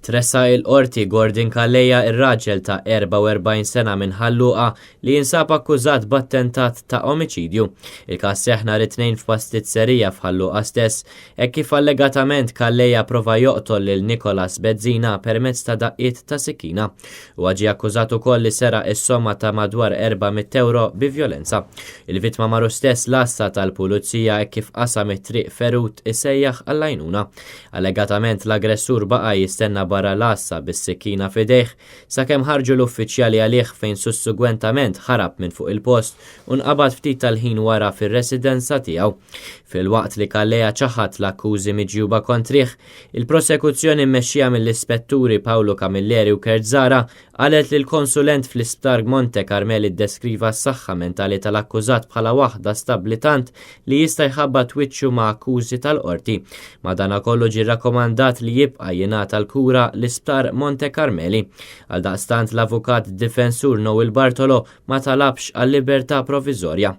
Tressaq il-Qorti Gordon Calleja ir-raġel ta' 44 sena minn Ħal Luqa li jinsab akkużat b'attentat ta' omiċidju. Il-każ seħħ nhar it-Tnejn f'pastizzerija f'Ħal Luqa stess, hekk kif allegatament Calleja prova joqtol lil Nicholas Bezzina permezz ta' daqqiet ta' sikkina. Huwa ġie akkużat ukoll li seraq is-somma ta' madwar 400 ewro bi vjolenza. Il-vittma mar hu stess l-għassa tal-Pulizija hekk kif qasam it-triq ferut isejjaħ għall-għajnuna. Allegatament l-aggressur baqa' jistenna barra l-għassa bis-sikkina f'idejh sakemm ħarġu l-uffiċjali għalih fejn sussegwentament ħarab minn fuq il-post u nqabad ftit tal-ħin wara fir-residenza tiegħu. Filwaqt li Calleja ċaħad l-akkużi miġjuba kontrih, il-prosekuzzjoni mmexxija mill-Ispetturi Paolo Camilleri u Kurt Zahra Qalet li l-konsulent fl-Isptar Monte Carmeli ddeskriva s-saħħa mentali tal-akkużat bħala waħda stabbli tant li jista' jħabbat wiċċu ma' akkużi tal-qorti. Madanakollu ġie rrakkomandat li jibqa' jingħata l-kura l-Isptar Monte Carmeli. Għaldaqstant l-avukat difensur Noel Bartolo ma talabx għal-libertà proviżorja.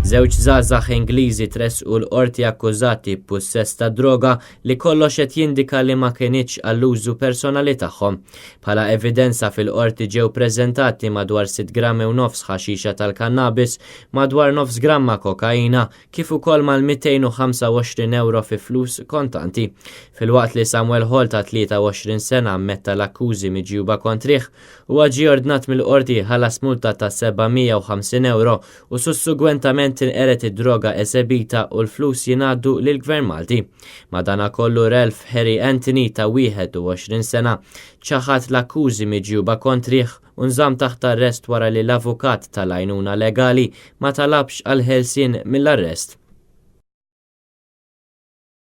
Żewġ żgħażagħ Ingliżi tressqu l-Qorti akkużati b'pussess ta' droga li kollox qed jindika li ma kinitx għall-użu personali tagħhom. Bħala evidenza fil-Qorti ġew preżentati madwar sitt grammi u nofs ħaxixa tal-kannabis, madwar nofs gramma kokaina, kif ukoll mal-225 ewro fi flus kontanti. Filwaqt li Samuel Hall ta' 23 sena ammetta l-akkużi miġjuba kontrih, Huwa ġie ordnat mill-Qorti jħallas multa ta' 750 ewro u sussegwentament tinqered id-droga esebita u l-flus jingħaddu lill-Gvern Malti. Madanakollu Ralph Harry Anthony ta' 21 sena ċaħad l-akkużi miġjuba kontrih u nżamm taħt arrest wara li l-avukat tal-għajnuna legali ma talabx għall-ħelsien mill-arrest.